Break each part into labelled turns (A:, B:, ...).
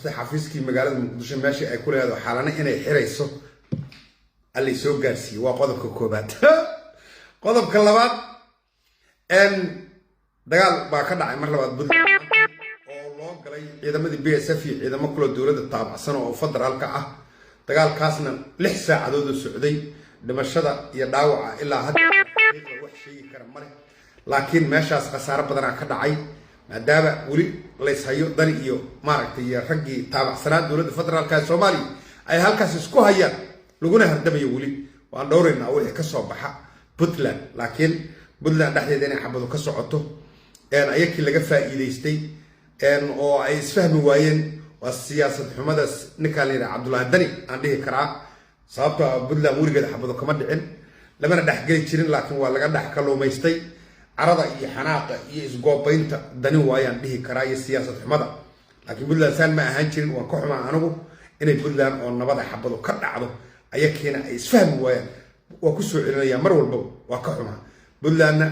A: furtay xafiiskii magaalada Muqdisho meeshii ay ku leedaho Xalane inay xirayso allay soo gaarsiiyey. Waa qodobka koobaad. Qodobka labaad, dagaal baa ka dhacay mar labaad Puntland oo loo galay ciidamadii BSF iyo ciidamo kaloo dowladda taabacsan oo federaalka ah. Dagaalkaasna 6 saacadood oo socday. Dhimashada iyo dhaawaca ilaa hadda wax sheegi kara male, laakiin meeshaas khasaaro badanaa ka dhacay, maadaama weli layshayo Dani iyo maaragtay iyo raggii taabacsanaa dowladda federaalka ee Soomaaliya ay halkaas isku hayaan, laguna hardamayo weli. Waan dhowraynaa wixii kasoo baxa Puntland, laakiin Puntland dhexdeeda inay xabadu ka socoto, ayakii laga faa'iidaystay oo ay isfahmi waayeen, waa siyaasad xumadaas ninkaan la yidhaha Cabdullaahi Dani aan dhihi karaa, sababtoo ah Puntland weligeed xabadu kama dhicin, lamana dhexgeli jirin, laakiin waa laga dhex kaluumaystay. Carada iyo xanaaqa iyo isgoobaynta Dani waayaan dhihi karaa iyo siyaasad xumada, laakiin Puntland saan ma ahaan jirin. Waan ka xumaa anigu inay Puntland oo nabada xabadu ka dhacdo, ayakiina ay isfahmi waayaan. Waa kusoo celinaya mar walbaba, waa ka xumaa. Puntlandna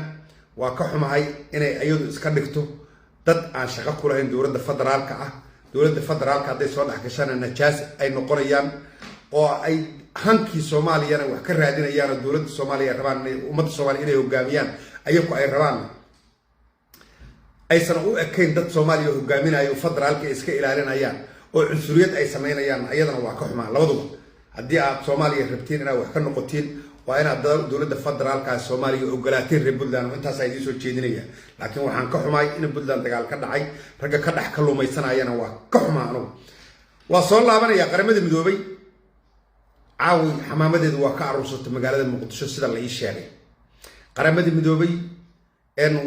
A: waa ka xumahay inay iyadu iska dhigto dad aan shaqo ku lahayn dowladda federaalka ah. Dowladda federaalka hadday soo dhex gashana najaas ay noqonayaan, oo ay hankii Soomaaliyana wax ka raadinayaan, oo dowladda Soomaaliya rabaan inay ummadda Soomaaliya inay hogaamiyaan ayaku ay rabaan, aysan u ekayn dad Soomaaliya hogaaminayo, federaalka ay iska ilaalinayaan oo cunsuriyad ay samaynayaan. Ayadana waa ka xumaa labaduba. Haddii aad Soomaaliya rabtiin inaad wax ka noqotiin, waa inaad dowladda federaalka Soomaaliya ogolaatiin, reer Puntland. Oo intaasaa idiin soo jeedinaya. Laakiin waxaan ka xumaay in Puntland dagaal ka dhacay, ragga ka dhex kaluumaysanayana waa ka xumaa anugu. Waa soo laabanaya. Qaramada Midoobay caawi xamaamadeedu waa ka aruursatay magaalada Muqdisho, sida la ii sheegay. Qaramada Midoobay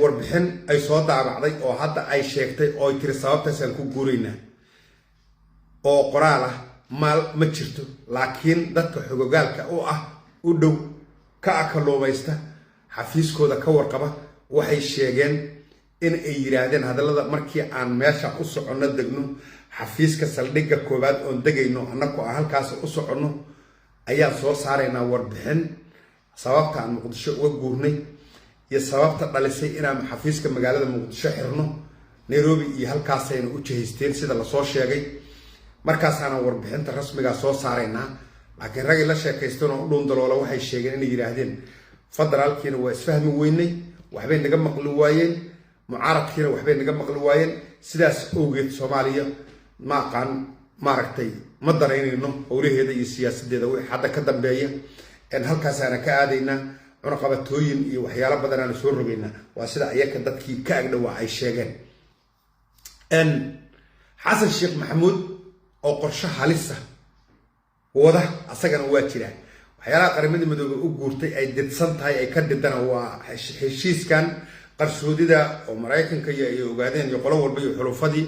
A: warbixin ay soo daabacday oo hadda ay sheegtay oo ay tiri sababtaasaan ku guuraynaa oo qoraal ah maal ma jirto, laakiin dadka xogogaalka u ah, u dhow, ka akaluumaysta, xafiiskooda ka warqaba, waxay sheegeen in ay yidhaahdeen hadallada: "Markii aan meesha u soconno, degno xafiiska saldhigga koowaad oon degayno, annagu aan halkaas u soconno, ayaan soo saaraynaa warbixin sababta aan Muqdisho uga guurnay iyo sababta dhalisay inaan xafiiska magaalada Muqdisho xirno." Nairobi iyo halkaasayna u jihaysteen, sida lasoo sheegay. Markaasaana warbixinta rasmigaa soo saaraynaa. Laakiin ragii la sheekaystan oo u dhuundaloola waxay sheegeen inay yidhaahdeen federaalkiina waa isfahmi weynay, waxbay naga maqli waayeen, mucaaradkiina waxbay naga maqli waayeen, sidaas awgeed Soomaaliya ma aqaan, maaragtay, ma danaynayno howlaheeda iyo siyaasadeeda wixii hadda ka dambeeya, halkaasaana ka aadaynaa, cunaqabatooyin iyo waxyaalo badanaana soo rogaynaa. Waa sida ayaka dadkii ka agdhowaa ay sheegeen. Xasan Sheekh Maxamuud oo qorsho halisa wada asagana waa jiraa. Waxyaalaha Qaramada Midoobey u guurtay ay didsan tahay, ay ka didana, waa heshiiskan qarsoodida oo Maraykanka iyo ay ogaadeen iyo qolo walba iyo xulufadii.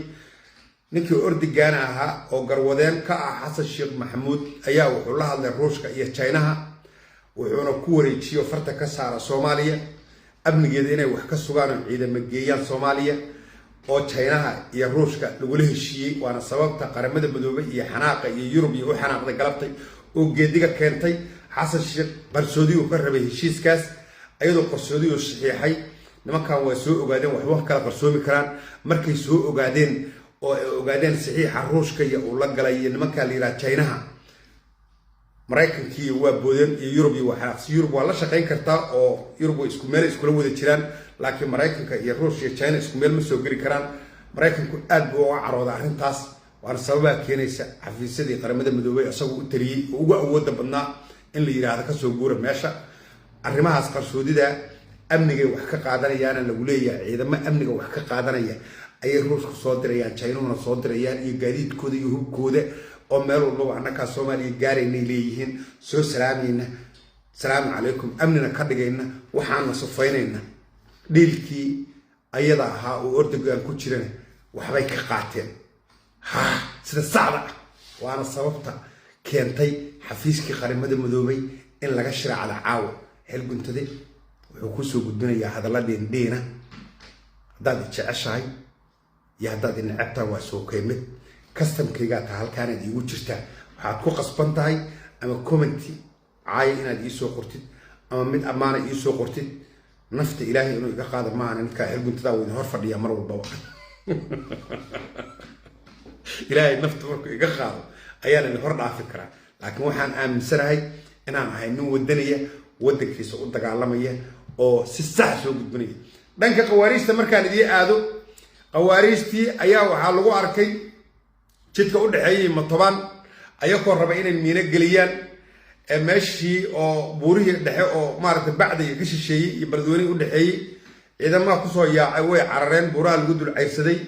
A: Ninkii Ordigaana ahaa oo garwadeen ka ah Xasan Sheekh Maxamuud ayaa wuxuu la hadlay Ruushka iyo Jinaha, wuxuuna ku wareejiyo farta ka saara Soomaaliya amnigeeda inay wax ka sugaan oo ciidamo geeyaan Soomaaliya, oo Jinaha iyo Ruushka lagula heshiiyey. Waana sababta Qaramada Midoobey iyo xanaaqa iyo Yurub iyo u xanaaqday galabtay oo geediga keentay. Xasan Sheekh qarsoodiyu ka rabay heshiiskaas, ayadoo qarsoodiyu saxiixay. Nimankan waa soo ogaadeen, waxba kala qarsoomi karaan. Markay soo ogaadeen oo ay ogaadeen saxiixa Ruushka iyo uu la galay iyo nimankaa la yidhaha Jinaha, Maraykankii waa boodeen iyo Yurub iyo waxaas. Yurub waa la shaqayn kartaa oo Yurub way isku meel iskula wada jiraan, laakiin Maraykanka iyo Ruush iyo China isku meel ma soo geli karaan. Maraykanku aad buu uga carooda arrintaas, waana sababaa keenaysa xafiisyadii Qaramada Midoobey isagoo u taliyey oo ugu awooda badnaa in la yidhaahdo kasoo guura meesha. Arrimahaas qarsoodida amnigay wax ka qaadanayaana lagu leeyahay. Ciidamo amniga wax ka qaadanaya ayay Ruushku soo dirayaan, Jinuhuna soo dirayaan, iyo gaadiidkooda iyo hubkooda, oo meel walbaba annakaa Soomaaliya gaaraynay leeyihiin, soo salaamayna, salaamu calaykum, amnina ka dhigayna, waxaana sufaynayna. Dhiilkii ayada ahaa oo Ordogan ku jirana waxbay ka qaateen, ha sida sacda ah. Waana sababta keentay xafiiskii Qaramada Midoobay in laga shiraacda caawa. Xil Guntade wuxuu kusoo gudbinayaa hadalla dhiindhiina. Haddaad i jeceshahay iyo haddaad i necebtahay, waa sookay mid kastamkaygaa taha. Halkaanaad iigu jirtaa, waxaad ku qasban tahay ama comment caaya inaad iisoo qortid ama mid ammaana iisoo qortid. Nafta Ilaahay inuu iga qaado maaha. Ninkaa Xil Guntadaa wuu idin hor fadhiyaa mar walbaba. Ilaahay nafta markuu iga qaado ayaan idin hor dhaafi karaa, laakiin waxaan aaminsanahay inaan ahay nin wadanaya, waddankiisa u dagaalamaya oo si sax soo gudbinaya. Dhanka khawaariijta markaan idii aado, khawaariijtii ayaa waxaa lagu arkay jidka u dhexeeyay Matobaan, ayakoo raba inay miino geliyaan meeshii oo buurihii dhexe oo maaragtay bacdiga ka shisheeyey iyo Beledweynihii u dhexeeyey. Ciidamaha kusoo yaacay way carareen, buuraha lagu dul cayrsaday.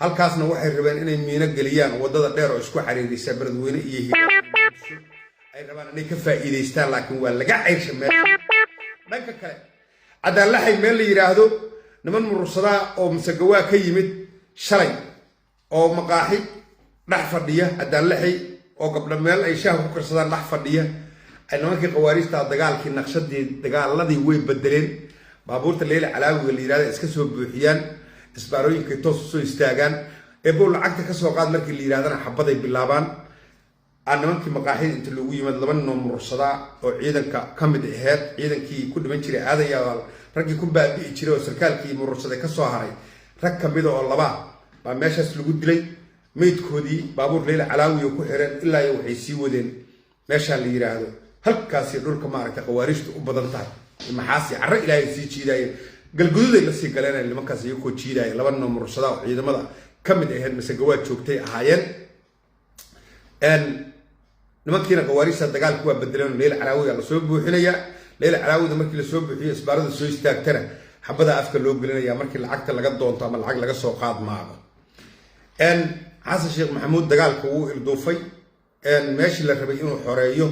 A: Halkaasna waxay rabeen inay miino geliyaan waddada dheer oo isku xariirisa Beledweyne iyo Hiiraan ay rabaan inay ka faa'iidaystaan, laakiin waa laga cayrsha meesha. Dhanka kale, Cadaanlaxay meel la yidhaahdo, niman murursadaa oo Masagawaa ka yimid shalay oo maqaaxi dhex fadhiya Cadaanlaxay oo gabdha meel ay shaah ku karsadaan dhex fadhiya, ay nimankii khawaariijta dagaalkii naqshadii dagaaladii way bedeleen. Baabuurta Leyla Calaawiga la yidhahda iska soo buuxiyaan, isbaarooyinkay toos usoo istaagaan, eebow lacagta kasoo qaad markii la yidhahdana xabaday bilaabaan. Aa nimankii maqaaxida inta loogu yimaad, laba ninoo murursadaa oo ciidanka ka mid aheyd, ciidankii ku dhiman jiray Aadan Yabaal, raggii ku baabi'i jiray oo sarkaalkii murursaday kasoo haray, rag kamida oo labaa baa meeshaas lagu dilay. Meydkoodii baabuur Leyla Calaawiya ku xireen, ilaa iyo waxay sii wadeen meeshaa la yidhaahdo halkaasi dhulka maaragtay khawaariijtu u badan tahay, Maxaasi carro Ilaahay sii jiidaayeen, Galgududay lasii galeen nimankaas iyakoo jiidaaya. Laba ninoo murursadaa oo ciidamada ka mid ahayd Masegawaad joogtay ahaayeen. Nimankiina khawaariijta dagaalku waa bedeleen. Leyla Calaawiga lasoo buuxinayaa. Leyla Calaawida markii lasoo buuxiyo, isbaarada soo istaagtana, xabada afka loo gelinaya markii lacagta laga doonto ama lacag laga soo qaad maago. Xasan Sheekh Maxamuud dagaalka wuu ilduufay. Meeshii la rabay inuu xoreeyo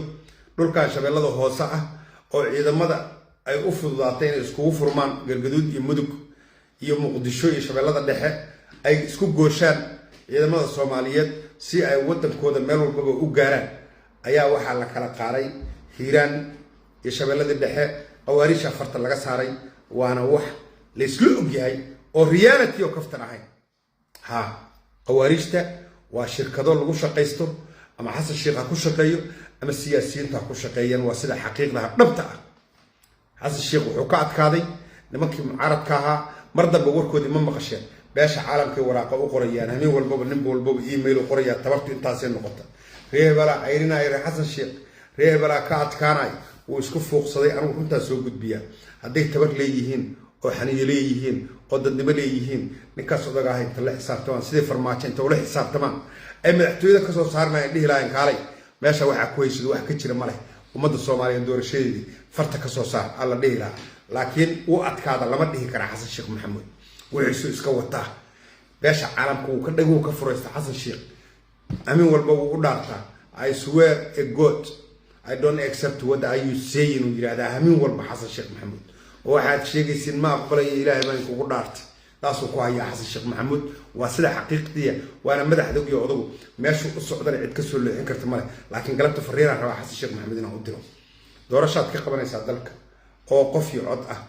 A: dhulkan Shabeellada Hoose ah oo ciidamada ay u fududaatay inay iskugu furmaan Galgaduud iyo Mudug iyo Muqdisho iyo Shabeellada Dhexe, ay isku gooshaan ciidamada Soomaaliyeed si ay waddankooda meel walbaba u gaaraan, ayaa waxaa la kala qaaday Hiiraan iyo Shabeelladii Dhexe. Qawaariisha farta laga saaray, waana wax laysla ogyahay oo reality oo kaftan ahayn. Ha, qawaariijta waa shirkado lagu shaqaysto, ama Xasan Sheikh ha ku shaqeeyo ama siyaasiyiintu ha ku shaqeeyaan, waa sida xaqiiqdaha dhabta ah. Xasan Sheikh wuxuu ka adkaaday nimankii mucaaradka ahaa. Mar dambe warkoodii ma maqasheen. Beesha caalamkay waraaqa u qorayaan hameen walbaba, ninba walbaba email u qorayaa. Tabartu intaasay noqota. Ree hebelaa cayrinaya ree Xasan Sheikh, ree hebelaa ka adkaanay, wuu isku fuuqsaday. Anugu runtaa soo gudbiyaa. Hadday tabar leeyihiin oo xaniyo leeyihiin oo dadnimo leeyihiin, ninkaas odaga ah inta la xisaabtamaan, sidai Farmaajo inta ula xisaabtamaan, ay madaxtooyada kasoo saarnayan, dhihi lahayn: "Kaalay, meesha waxaa ku haysado wax ka jira ma leh, ummadda Soomaaliyeed doorashadeedii farta kasoo saar," alla dhihi lahaa. Laakiin wuu adkaada lama dhihi karaa. Xasan Sheekh Maxamuud wixiisu iska wataa. Beesha caalamka wuu ka dhaguu ka furaysta. Xasan Sheekh amin walba wuu u dhaartaa. "I swear a God I don't accept what are you saying," uu yidhahdaa hamin walba Xasan Sheekh Maxamuud. Oo waxaad sheegaysiin ma aqbalaya, Ilaahay baan kugu dhaartay. Taasuu ku hayaa Xasan Sheekh Maxamuud, waa sida xaqiiqdiya, waana madaxdog iyo odagu meeshuu u socdana cid kasoo leexin karta male. Laakiin galabta fariiraan rabaa Xasan Sheekh Maxamuud inaan u diro. Doorashaad ka qabanaysaa dalka oo qof iyo cod ah.